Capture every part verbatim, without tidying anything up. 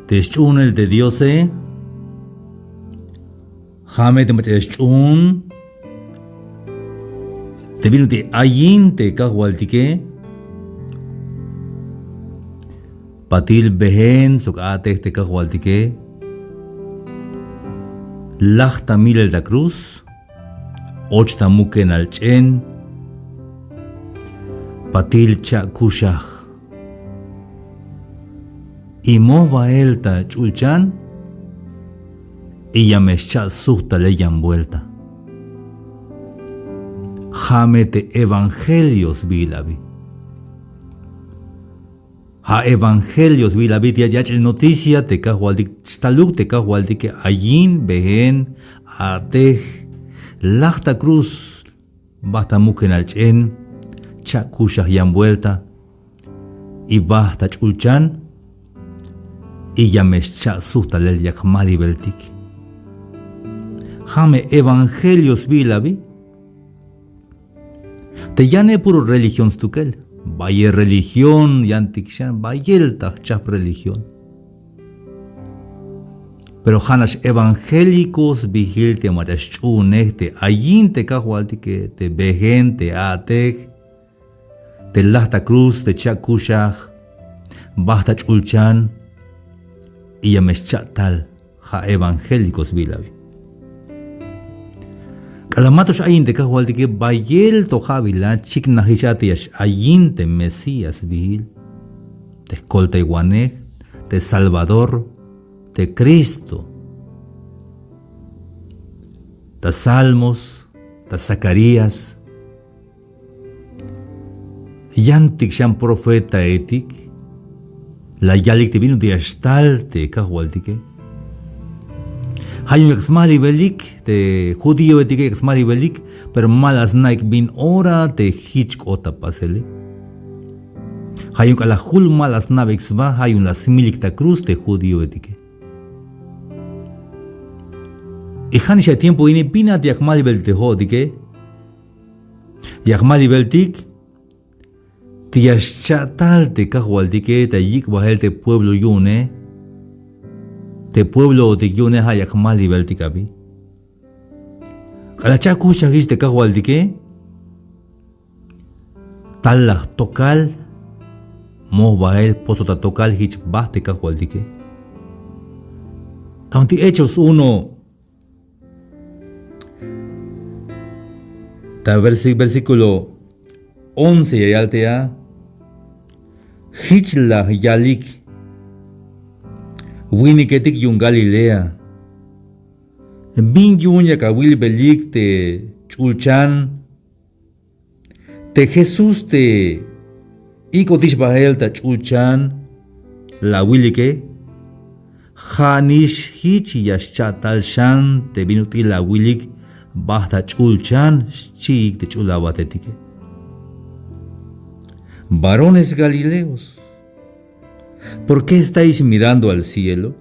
Te sch'uhunel te Diose, ja' me te mach'a ya sch'uhun te bin ut'il ayin te Kajwaltike. Patil been sok a'tej te Kajwaltike. Laj ta milel ta cruz, och ta mukenal ch'en, patil cha'kuxaj. Y moj bael ta ch'ulchan, y ya me xcha' sujt talel yan vuelta. Ja' me te evangelio sbiil abi. Ja' evangelio sbiil abi te yach'il noticia te Kajwaltik, xtaluk te Kajwaltike ayin, been, a'tej, laj ta cruz, bajt ta mukenal ch'en, cha'kuxaj yan vuelta, y bajt ta ch'ulchan, y ya me xcha' sujt talel yak jmalibeltik. Ja' me evangelio sbiil abi. Te yane puro religión stukel. Bayel religión yantik xan, bayel ta jchajp religión. Pero ja'nax evangélico sbiil te mach'a xch'uhunej te ayin te Kajwaltike, te been, te a'tej, te laj ta cruz, te cha'kuxaj, bajt ta ch'ulchan, y ya me xcha' tal. Ja' evangélico sbiil abi. K'alal ma to x-ayin te Kajwaltike, bayel to ja'bil a, chiknajix a te ya x-ayin te Mesías sbiil, te jkoltaywanej, te Salvador, te Cristo. Ta Salmos, ta Zacarías, yantik xan profetaetik la yalik te bin ut'il ya xtal te Kajwaltike. Ja' yu'un yak smajlibelik, te judíoetike yak smajlibelik, pero ma la sna'ik bin ora te jich k'ot ta pasele. Ja' yu'un k'alal jul ma la sna'beik sba, ja' yu'un la smilik ta cruz te judíoetike. Y ja'nix a tiempo ini bin a te yak jmalibel te jo'otike. Ya jmalibeltik te ya xcha' tal te Kajwaltike ta yik' bael te pueblo yu'une. Te pueblootik yu'une ja' ya jmalibeltik abi. K'alal cha'kuxajix te Kajwaltike, tal la jtokal, moj bael potsot ta tokal, jich bajt te Kajwaltike. Ta banti Hechos uno, ta versi-, versículo once ya yal te a, jich la yalik: Winiketik yu'un Galilea, ¿bin yu'un yak awilbelik te ch'ulchan? Te Jesús te ik'otix bael ta ch'ulchan la awilike, ja'nix jich ya xcha' tal xan te bin ut'il la awilik bajt ta ch'ulchan, xchiik te ch'ul abatetike. Varones galileos, ¿por qué estáis mirando al cielo?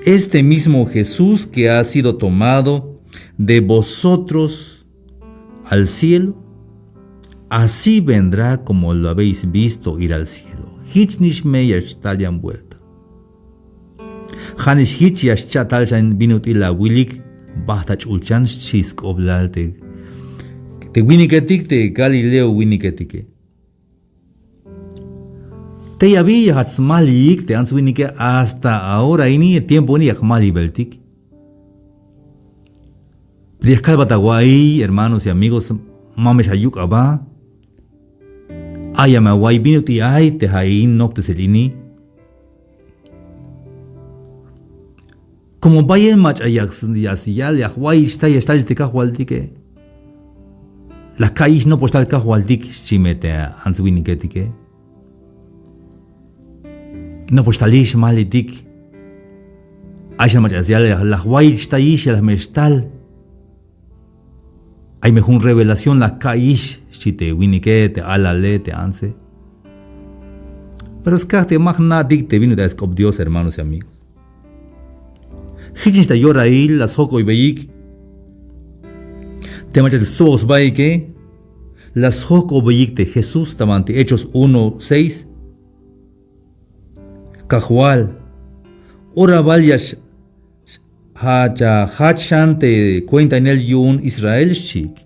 Este mismo Jesús que ha sido tomado de vosotros al cielo, así vendrá como lo habéis visto ir al cielo. Jichnix me ya xtal yan vuelta. Ja'nix jich ya xcha' tal xan bin ut'il la awilik bajt ta ch'ulchan, xchi sk'oplal te, te winiketik, te Galileo winiketike. Tey abi ya jach smajliyik te ants winike, hasta ahora ini, tiempo ini ya jmalibeltik. Pero ya kalbat awa'iy, hermanos y amigos, ma me xayuk' aba. Ay a me awa'iy bin ut'il ay te ja' in noptesel ini. Como bayel mach'a ya, ya, ya, ya jwayix ta, ya xtalix te Kajwaltike. La ka'yix nopox tal Kajwaltik, xchi me te ants winiketike. Nopox talix malitik. Ay xan mach'a ya, la jwayix tayix, ya la me xtal. Ay me jun revelación la ka'yix, xchi te winike, te alale, te antse. Pero skaj te ma jna'tik te bin ut'il ay sk'op Dios, hermanos y amigos. Jichnix ta yorail la sjok'oybeyik. Te mach'a te stsoboj sbaike, la sjok'oybeyik te Jesús ta banti Hechos uno seis. Kajwal, ora bal ya x-, ja-, ya jajch xan te kuentainel yu'un Israel, xchiik.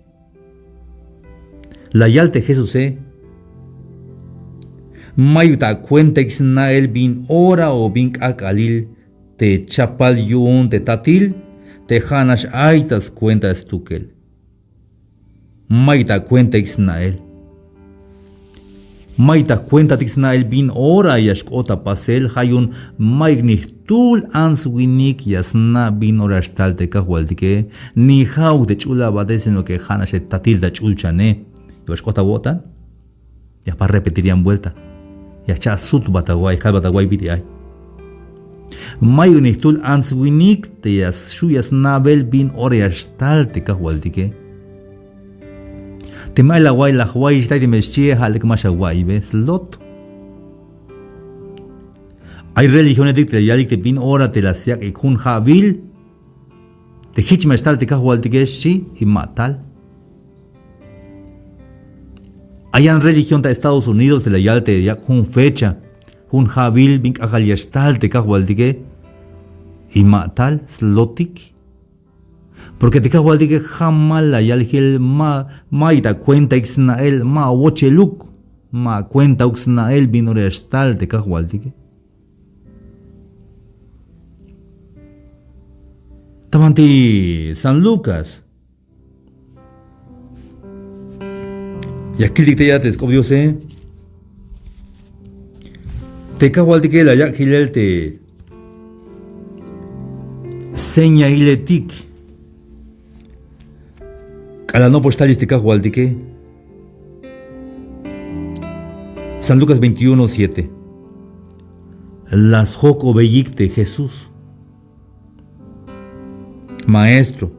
La yal te Jesuse: Mayuk ta akuentaik sna'el bin ora o bin k'ak'alil te chapal yu'un te tatil te ja'nax ay ta skuenta stukel. Mayuk ta akuentaik sna'el. Mayuk ta akuentatik sna'el bin ora ya xk'ot ta pasel, ja' yu'un mayuk ni jtul ants winik ya sna' bin ora ya xtal te Kajwaltike, ni ja'uk te ch'ul abate, sino que ja'nax te tatil ta ch'ulchane. Ya bal xk'ot ta awo'tan. Ya jpasar repetir yan vuelta. Ya jcha' asutbat awa'iy, kalbat awa'iy bit'il ay. Mayuk ni jtul ants winik te ya xju' ya sna'bel bin ora ya xtal te Kajwaltike. Teme ay la awa'iy, la jwayixtay, teme xchie, ja' lek ma xawa'iybe, slot. Ay religionetik te la yalik te bin ora te la syak'ik jun ja'bil te jich me ya xtal te Kajwaltike, xchi, y ma tal. Ay yan religión ta Estados Unidos te la yal te yak' jun fecha, jun ja'bil bin k'ajk'al ya xtal te Kajwaltike, y ma tal, slotik. Porque te Kajwaltike jamal la yal jilel: Ma, mayuk ta akuentaik sna'el, ma awocheluk, ma akuentauk sna'el bin ora ya xtal te Kajwaltike. Ta banti San Lucas. Ya kiltik te ya te sk'op Diose. Te Kajwaltike la yak' jilel te señailetik k'alal nopol xtal yich te Kajwaltike. San Lucas veintiuno siete. La sjok'obeyik te Jesús: Maestro,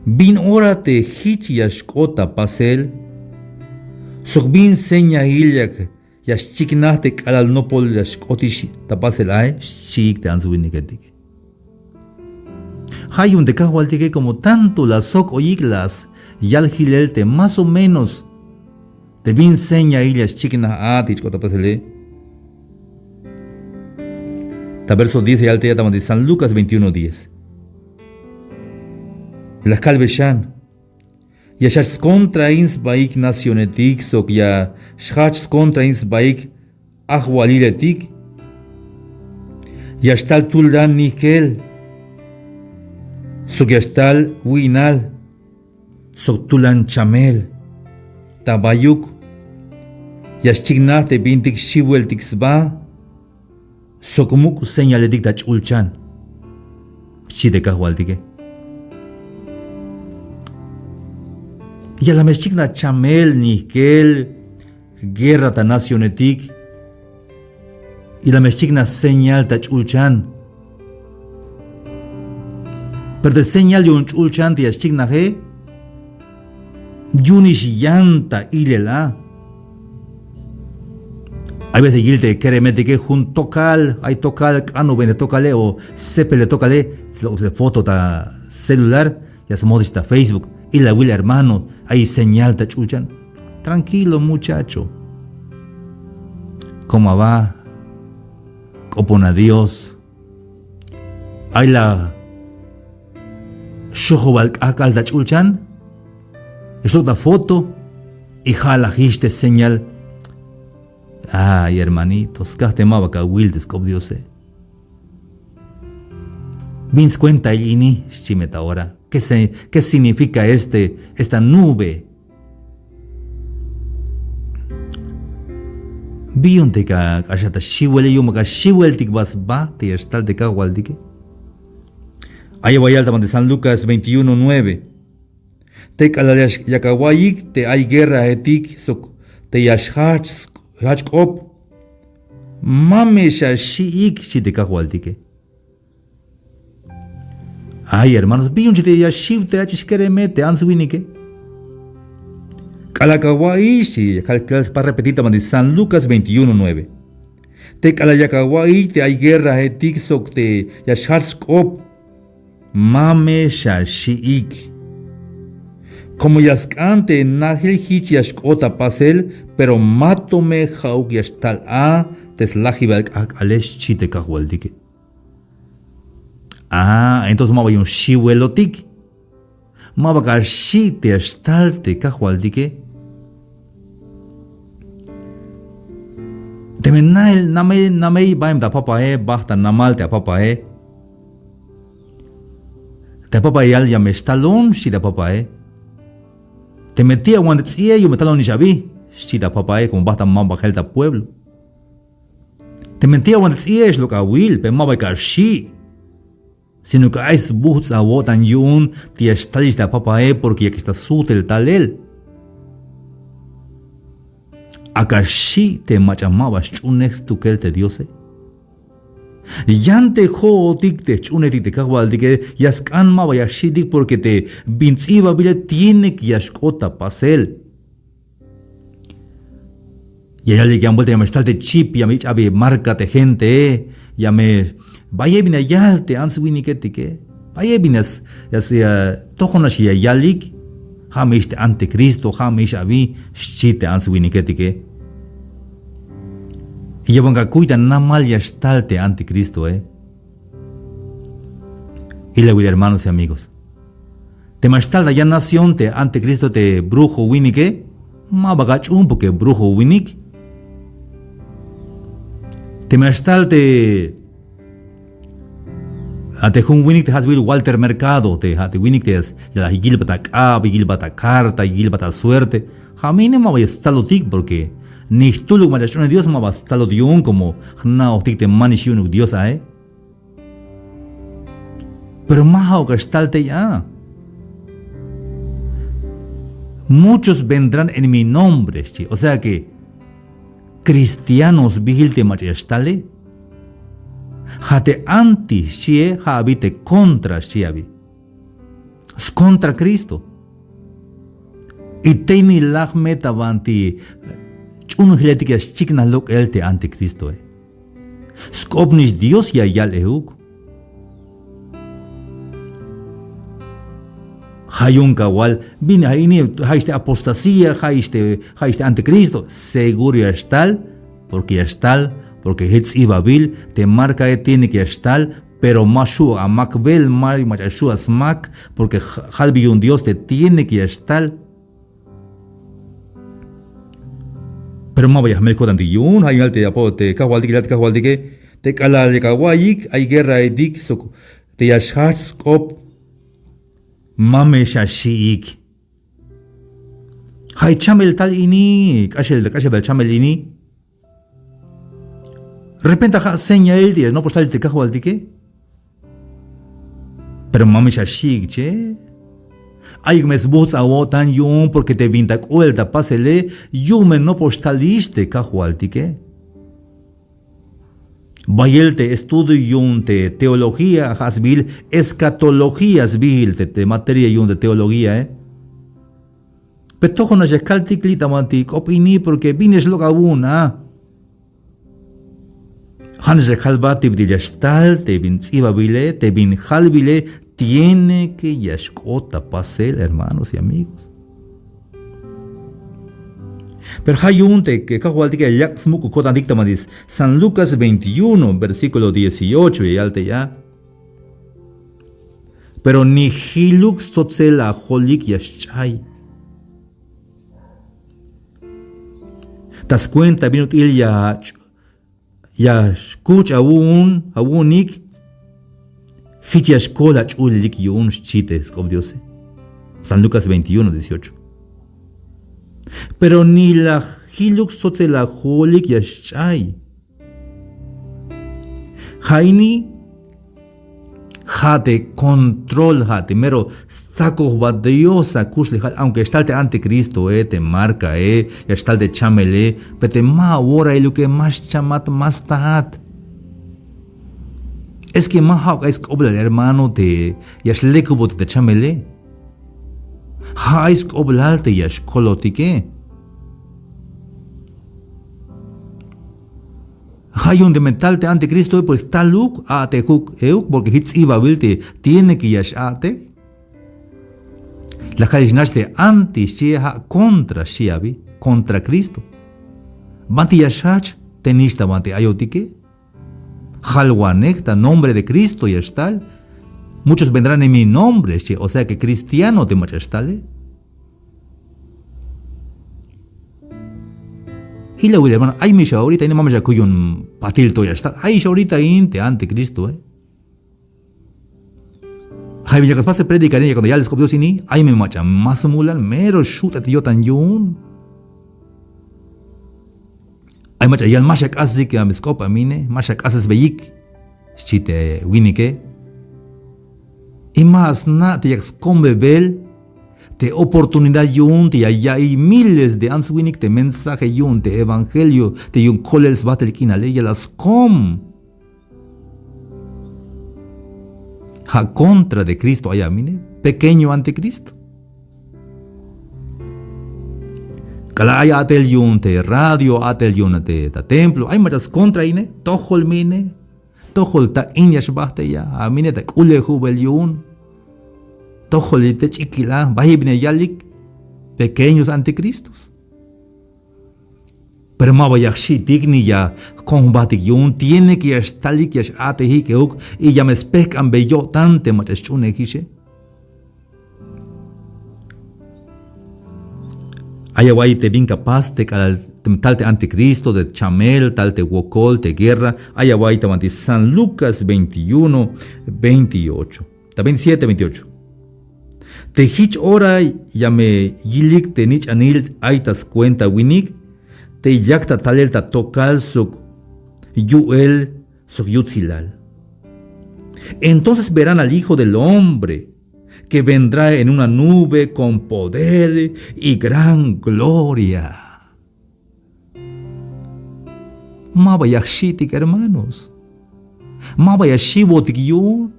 bin ora te jich ya xk'ot ta pasel, sok bin señail ya, ya xchiknaj te k'alal nopol ya xk'otix ta pasel ae, xchiik te ants winiketike. Ja' yu'un te Kajwaltike como tanto la sjok'oyik, la yal jilel te más o menos te bin señail ya xchiknaj a te jich k'ot ta pasele. Ta verso diez ya yal te ya ta banti San Lucas veintiuno diez. La kalbe xan: Ya xjajch skontrain sbaik nacionetik sok ya xjajch skontrain sbaik ajwaliletik. Ya xtal tulan nijkel sok ya xtal wi'nal sok tulan chamel. Ta bayuk ya xchiknaj te bintik xiweltik sba sok muk' señaletik ta ch'ulchan, xchi te Kajwaltike. Ya la me xchiknaj chamel, nijkel, guerra ta nacionetik, y la me xchiknaj señal ta ch'ulchan. Pero te señal yu'un ch'ulchan te ya xchiknaje, yu'unix yan ta ilel a. Ay veces yil te keremetike jun tokal, ay tokal, k'anojben te tokale o sepel te tokale, slok'obix te foto ta celular, ya smotix ta Facebook, ilawil hermano, ay señal ta ch'ulchan. Tranquilo, muchacho. Como aba, k'opona Dios. Ay la xojobal k'ajk'al ta ch'ulchan, xlok' ta foto, y ja' la jich te señal. Ay, hermanito, skaj te maba ka awil te sk'op Diose. Bin skuentail ini, xchi me ta ora. ¿Qué se, qué significa este, esta nube? Bi yu'un te ka k'axaj ta xiwele, yu'un ma ka xiweltik ba sba te ya xtal te Kajwaltike. Ay ya ba yal ta banti San Lucas veintiuno nueve. Te k'alal ya x-, yak awa'iyik te ay guerraetik sok te ya xjajch, jajch k'op, ma me xaxi'ik, xchi te Kajwaltike. Ay, hermanos, bi yu'un chi te ya xiw te ach'ix kereme te ants winike. K'alal ya awa'iy, xchi, ya kal, kal spas repetir ta banti San Lucas veintiuno nueve. Te k'alal yak awa'iy te ay guerraetik sok te ya xjajch sk'op, ma me xaxi'ik. Como ya sk'an te najil jich ya xk'ot ta pasel, pero mato me ja'uk ya xtal a te slajibal k'ajk'ale, xchi te Kajwaltike. Ah, entonces ma ba yu'un xiwelotik. Ma ba ka xi' te ya xtal te Kajwaltike. Teme nael, namey, namey baem ta papae, bajt ta namal te apapae. Te apapae ya yal, ya me xtalon, xchi te apapae. Teme ti' awan te ts'i'e, yu'un me talonix abi, xchi te apapae, como bajt ta ma bajel ta pueblo. Teme ti' awan te ts'i'e, xlok' awil, pero ma ba ka xi'. Sino que ay sbujts' awo'tan yu'un te ya xtalix te apapae, porque yakix ta sujtel talel. Ak'a xi' te mach'a ma ba sch'unej stukel te Diose. Yan te jo'otik te jch'uunejtik te Kajwaltike, ya sk'an ma ba ya xi'tik, porque te bin ts'ibabile tiene que ya xk'ot ta pasel. Ya yalik yan vuelta, ya me xtal te chip, ya me yich' abi marca te gentee, ya me, bayel bin ya yal te ants winiketike. Bayel bin ya s-, ya s-, ya, tojonax ya yalik, ja' me ix te anticristo, ja' me ix abi, xchi te ants winiketike. Y ya wan ka kuy ta namal ya xtal te anticristoe. Ilawil hermanos y amigos. Teme ya xtal ta yan nación te anticristo te brujo winike, ma ba ka ch'uun porque brujo winik. Teme ya xtal te, a te jun winik te ja' sbiil Walter Mercado, te ja' te winik te ya s-, ya la yilbat ak'ab, yilbat akarta, yilbat asuerte. Ja' me ine ma ba ya stsalotik porque ni jtuluk mach'a sch'uunej Dios ma ba stsalot yu'un como jna'ojtik te manix yu'unuk Dios ae. Pero ma ja'uk a xtal tey a. Muchos vendrán en mi nombre, xchi. O sea que cristianos sbiil te mach'a ya xtale. Ja' te anti xchie, ja' abi te contra xchi abi. Scontra Cristo. Y tey ni laj me ta banti ch'uunjiletik ya xchiknaj lok'el te anticristoe. Sk'op nix Dios ya yal euk. Ja' yu'un kawal bin ja' ini, ja' ix te apostasía, ja' ix te, ja' ix te anticristo. Seguro ya xtal, porque ya xtal, porque jich ts'ibabil te marcae tiene que ya xtal, pero ma xu' amakbel, ma mach'a xu' asmak, porque ja-, jalbil yu'un Dios te tiene que ya xtal. Pero ma ba ya jmel ko'tantik yu'un, ja' yu'un yal te apo-, te kajwaltik, yal te kajwaltike, te k'alal yak awa'iyik ay guerraetik sok te ya xjajch sk'op, ma me xaxi'ik. Ja' chamel tal ini, k'axel, k'axel bal chamel ini. Repente ja' señail te ya nopol xtal te kajwaltike. Pero ma me xaxi'ik che. Ayuk me sbujts' awo'tan yu'un porque te bin ta k'oel ta pasele yu'un me nopol xtalix te kajwaltike. Bayel te estudio yu'un te teología, ja' sbiil escatología sbiil te, te materia yu'un te teologíae. Pe tojonax ya kaltik li' ta banti k'op ini porque bin ya xlok' awu'un a. Ja'nax ya kalbat te bit'il ya xtal te bin ts'ibabile, te bin jalbile, tiene que ya xk'ot ta pasel, hermanos y amigos. Pero ja' yu'un te kajwaltik ya yak' smuk'ul ko'tantik ta banti San Lucas veintiuno, versículo dieciocho, ya yal te ya. Pero ni jiluk stsotsel ajolik ya xch'ay. Ta skuenta bin ut'il ya ch-, ya xkuch' awu'un, awu'unik, jich ya xkol ach'ulilik yu'un, xchi te sk'op Diose. San Lucas veintiuno dieciocho. Pero ni la jiluk stsotsel ajolik ya xch'ay. Ja' ini, ja' te control, ja' te mero stsakojbat Dios akuxlejal, aunque xtal te anticristoe, te marcae, ya xtal te chamele, pero te ma aworailuke, ma xchamat, ma staat. Es que ma ja'uk ay sk'oblal hermano te ya xlekubotik te chamele. Ja' ay sk'oblal te ya xkolotike. Ja' yu'un teme tal te anticristoe, pues taluk, a'tejuk euk, porque jich ts'ibabil te tiene que ya x-a'tej. La kalix nax te anti xchie, ja' contra xchi abi, contra Cristo. Banti ya xjajch te nix ta banti ayotike. Jalwanej ta nombre de Cristo ya xtal. Muchos vendrán en mi nombre, xchi, o sea que cristiano te mach'a xtale. Ilawil hermano, ay mix ahorita ine, ma mix akuyon patil to ya xtal. Ay ix ahorita in te anticristo, eh. Jayeb ya spas te predicar in, ya cuando yal sk'op Dios ini, ay me mach'a ma smulan, mero xut'et yo'tan yu'un. Ay mach'a yal ma xak'asik a me sk'op a mine, ma xak'asesbeyik, xchi te winike. Y ma sna' te yak skombebel te oportunidad yu'un te ya ya'iy miles de ants winik te mensaje yu'un te evangelio te yu'un kolel sbajtel k'inale, ya la skom. Ja' contra de Cristo ay a mine, pequeño anticristo. K'alal ay a'tel yu'un te radio, a'tel yu'un te ta templo, ay mach'a skontra ine, tojol me ine, tojol ta in ya xbajt eya, a mine ta k'ulejubel yu'un, tojol te ch'ikil a, bayel bin ya yalik, pequeños anticristos. Pero ma ba ya jxi'tik ni ya jkom jbajtik yu'un, tiene que ya xtalik, ya x-a'tejik euk y ya me spejk'anbey yo'tan te mach'a sch'uunejixe. Ay awa'iy te bin ka pas te k'alal tal te anticristo, te chamel, tal te wokol, te guerra. Ay awa'iy ta banti San Lucas veintiuno, veintiocho. Ta veintisiete, veintiocho. Te jich ora ya me yilik te nich'anil ay ta skuenta winik te yak ta talel ta tokal sok yu'el sok yutsilal. Entonces verán al Hijo del Hombre que vendrá en una nube con poder y gran gloria. Ma ba ya jxi'tik, hermanos. Ma ba ya xiwotik yu'un.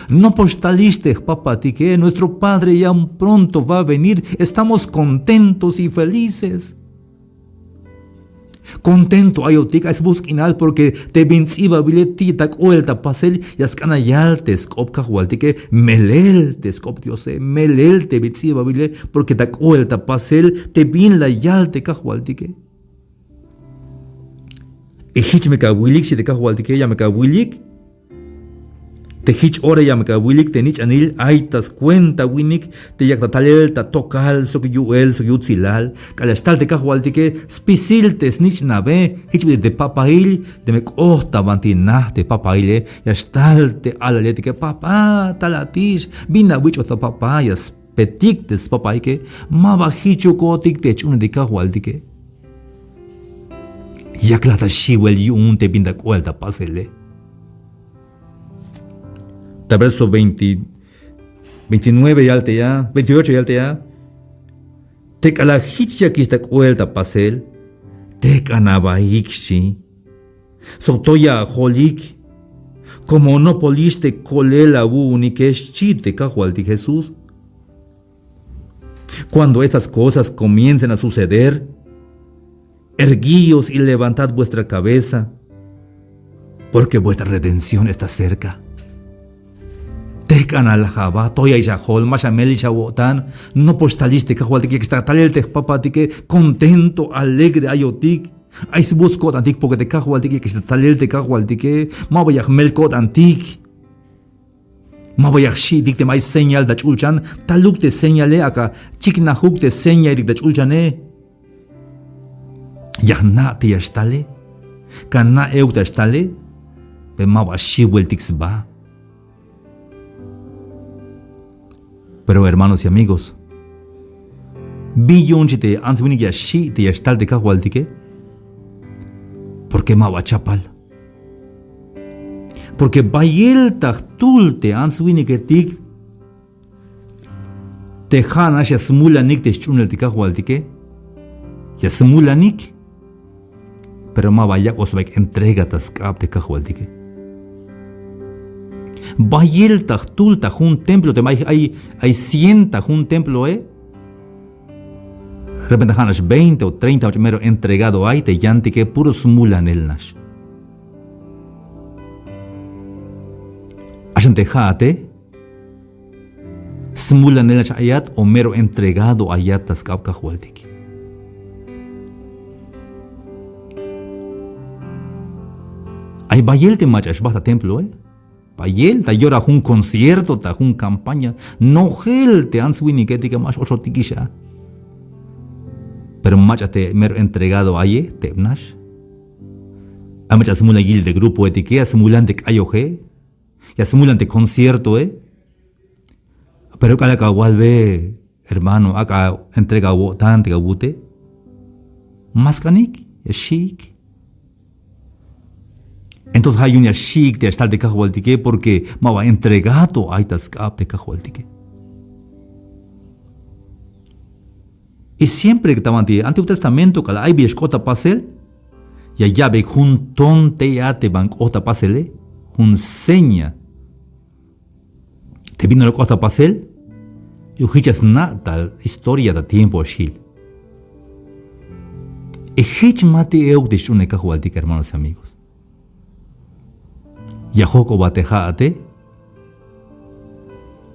Nopox talix te jpapatike, nuestro Padre ya pronto va a venir. Estamos contentos y felices. Contento ayotik, ay sbuts k'inal, porque te bin ts'ibabile ti' ta k'oel ta pasel ya sk'an ya yal te sk'op Kajwaltike, melel te sk'op Diose, melel te bin ts'ibabile, porque ta k'oel ta pasel te bin la yal te Kajwaltike. Y jich me ka wilik, xchi te Kajwaltike, ya me ka wilik. Te jich ora ya me ka wilik te nich'anil ay ta skuenta winik te yak ta talel ta tokal sok yu'el sok yutsilal. K'alal ya xtal te Kajwaltike, spisil te snich'nabe, jich bit'il te papail, teme k'ot ta banti na te papaile, ya xtal te alaletike: Papá, talatix, bin awich'oj ta papá. Ya spetik te spapaike, ma ba jichukotik te jch'uunel te Kajwaltike. Yak la ta xiwel yu'un te bin ta k'oel ta pasele. Ta verso veinte, veintinueve yal te ya, veintiocho yal te ya: Te k'alal jich yakix ta k'oel ta pasel, tejk'an abaik, xchi, sok toya ajolik, como nopolix te kolel awu'unike, xchi te Kajwaltik Jesús. Cuando estas cosas comiencen a suceder, erguíos y levantad vuestra cabeza, porque vuestra redención está cerca. Tejk'anal aba, toyaix ajol, ma xamelix awo'tan, nopox talix te Kajwaltike, yakix ta talel te jpapatike, contento, alegre ayotik. Ay sbuts ko'tantik, porque te Kajwaltike, yakix ta talel te Kajwaltike, ma ba ya jmel ko'tantik. Ma ba ya jxi'tik teme ay señal ta ch'ulchan, taluk te señale, ak'a chiknajuk te señaltik ta ch'ulchane. Ya jna' te ya xtale, ka na' euk te ya xtale, pero ma ba xiweltik sba. Pero hermanos y amigos, ¿bi yu'un xchi te ants winik ya xi' te ya xtal te Kajwaltike? Porque ma ba chapal. Porque bayel ta jtul te ants winiketik te ja'nax ya smulanik te xch'uunel te Kajwaltike. Ya smulanik. Pero ma ba yak'oj sbaik entrega ta sk'ab te Kajwaltike. Bayel ta jtul ta jun templo, teme ay, ay, ay cien ta jun temploe, repente ja'nax veinte o treinta mach'a mero entregado ay, te yantike puro smulanel nax. Axan te ja'ate, smulanel nax ayat o mero entregado ayat ta sk'ab Kajwaltik. Ay bayel te mach'a xbajt ta temploe. bayel ta yora jun concierto, ta jun campaña, nojel te ants winiketike ma x-ochotikix a. Pero mach'a te mero entregado aye, tebnax. Ay mach'a smulan yilel te grupoetike, ya smulan te k'ayoje, ya smulan te conciertoe. Pero k'alal ak'a awalbe, hermano, ak'a entrega awo'tan te awute, ma sk'anik, ya xi'ik. Entonces ja' yu'un ya xi'ik te ya xtal te kajwaltike, porque ma ba entregado ay ta sk'ab te kajwaltike. Y siempre ta banti Antiguo Testamento k'alal ay bi ya xk'ot ta pasel, ya ya'beyik jun ton tey a te ban k'ot ta pasele, jun seña te bin ora k'ot ta pasel, yu'un jich ya sna' ta historia ta tiempo ya xjil. Y jich ma ti' euk te xch'unej kajwaltik, hermanos y amigos. Ya jojk'obat te ja'ate,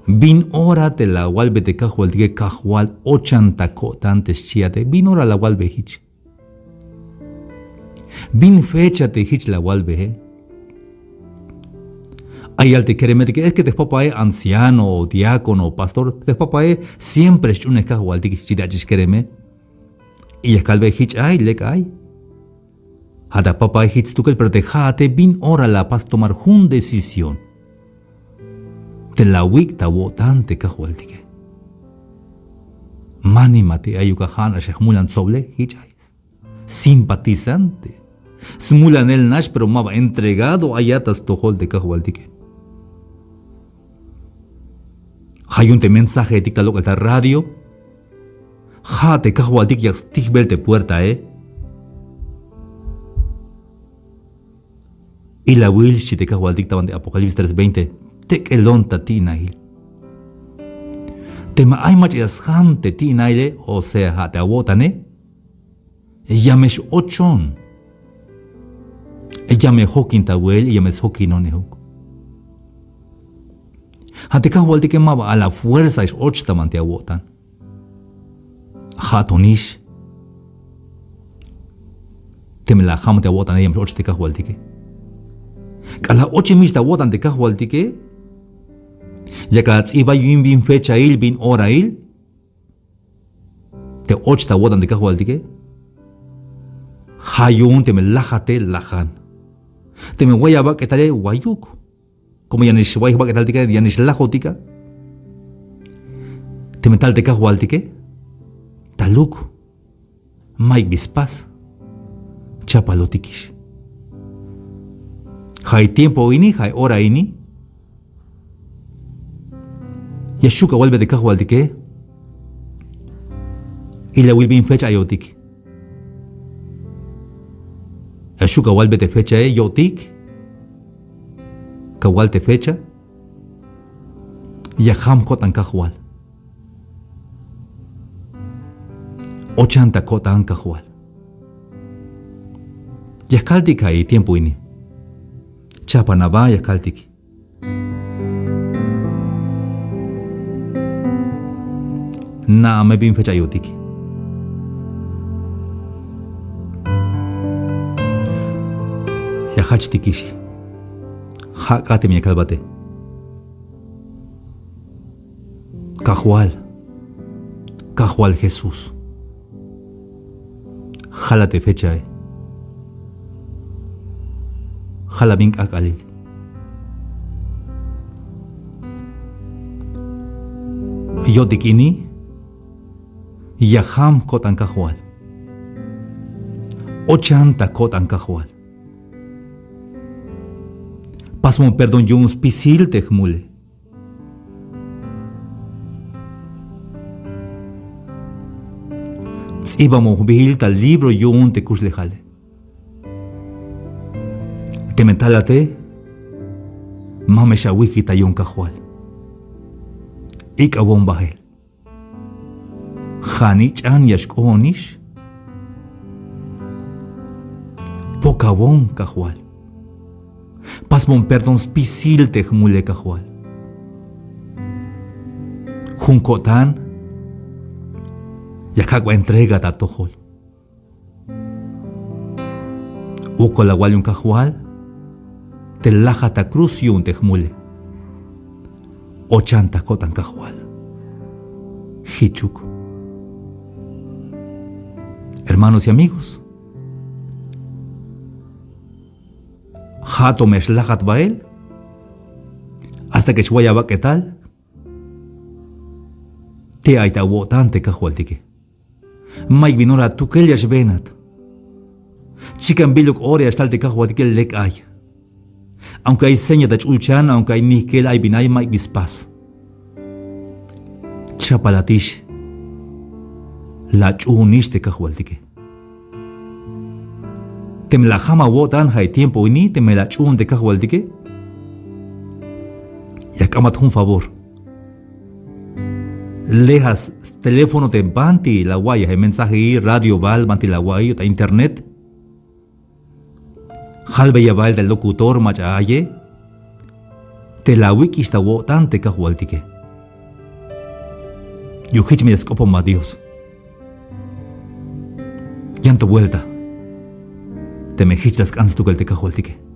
bin ora te la awalbe te kajwaltike: Kajwal, ochan ta ko'tan, te xchiate. Bin ora la awalbe jich. Bin fecha te jich la awalbeje. Ay yal te keremetike: Es que te jpapae anciano o diácono o pastor, te jpapae siempre xch'unej kajwaltik, xchi te ach'ix kereme. Y ya kalbe: Jich ay, lek ay. Ja' te apapae jich stukel, pero te ja'ate bin ora la apas tomar jun decisión te la awik' ta awo'tan te kajwaltike. Manima te ayuk a, ja'nax ya jmulan tsoblej, jich ay. Simpatizante. Smulanel nax, pero ma ba entregado ay a ta stojol te kajwaltike. Ja' yu'un te mensajetik ta lok'el ta radio. Ja' te kajwaltik yak stijbel te puertae. Ilawil, xchi te kajwaltik ta banti Apocalipsis tres veinte: Tek'elon ta ti'nail. Teme ay mach'a ya sjam te ti'naile, o sea, ja' te awo'tane, ya me x-ochon. Ya me jokin ta we'el, ya me sjokinon euk. Ja' te kajwaltike ma ba a la fuerza x-och ta banti awo'tan. Ja'tonix. Teme la jam te awo'tane, ya me x-och te kajwaltike. K'alal ochemix ta awo'tan te kajwaltike, yak ats'iba yu'un bin fechail, bin orail te och ta awo'tan te kajwaltike. Ja' yu'un teme lajate, lajan. Teme way abak'etale, wayuk. Como yanix way jbak'etaltike, yanix lajotika. Teme tal te kajwaltike, taluk. Mayuk bi spas. Chapalotikix. Ja' i tiempo ini, ja' i ora ini. Ya xju' kawalbe te kajwaltike. Ilawil bin fecha ayotik. Ya xju' kawalbe te fechae yo'tik. Kawal te fecha. Ya jam ko'tan kajwal. Ochan ta ko'tan kajwal. Ya kaltik ja' i tiempo ini. Chapan aba, ya kaltik. Na'a me bin fecha ayotik. Ya jachtikix. Jak'a teme ya kalbate. Kajwal. Kajwal Jesús. Jala te fechae. Jala bin k'ak'alil. Yo'tik ini. Ya jam ko'tan kajwal. Ochan ta ko'tan kajwal. Pasbon perdón yu'un spisil te jmule. Ts'ibamon jbiil ta libro yu'un te kuxlejale. Teme talate, ma me xawijkitayon kajwal. Ik'awon bael. Ja' nich'an ya xk'oonix. Pokawon kajwal. Pasbon perdón spisil te jmule kajwal. Jun ko'tan ya kak' ba entrega ta atojol. Wokol awal yu'un kajwal te lajat ta cruz yu'un te jmule. Ochan ta ko'tan Kajwal. Jichuk. Hermanos y amigos, ja' to me xlajat bael hasta que xway abak'etal. Te ay ta awo'tan te Kajwaltike. Mayuk bin ora atukel ya xbeenat. Chikan biluk ora ya xtal te Kajwaltike, lek ay. Aunque ay seña ta ch'ulchan, aunque ay nijk'el, ay bin ay, mayuk bin spas. Chapalatix. La ach'uunix te Kajwaltike. Teme la jam awo'tan ja' e tiempo ini, teme la ach'uun te Kajwaltike, ya jk'ambat jun favor. Leja steléfono te banti la awa'iy a e mensaje i, radio bal, banti la awa'iy, o ta internet. Jalbeya bael te locutor mach'a aye te la awik'ix ta awo'tan te Kajwaltike. Yu'un jich me ya sk'oponbat Dios. Yan to vuelta teme jich la sk'an stukel te Kajwaltike.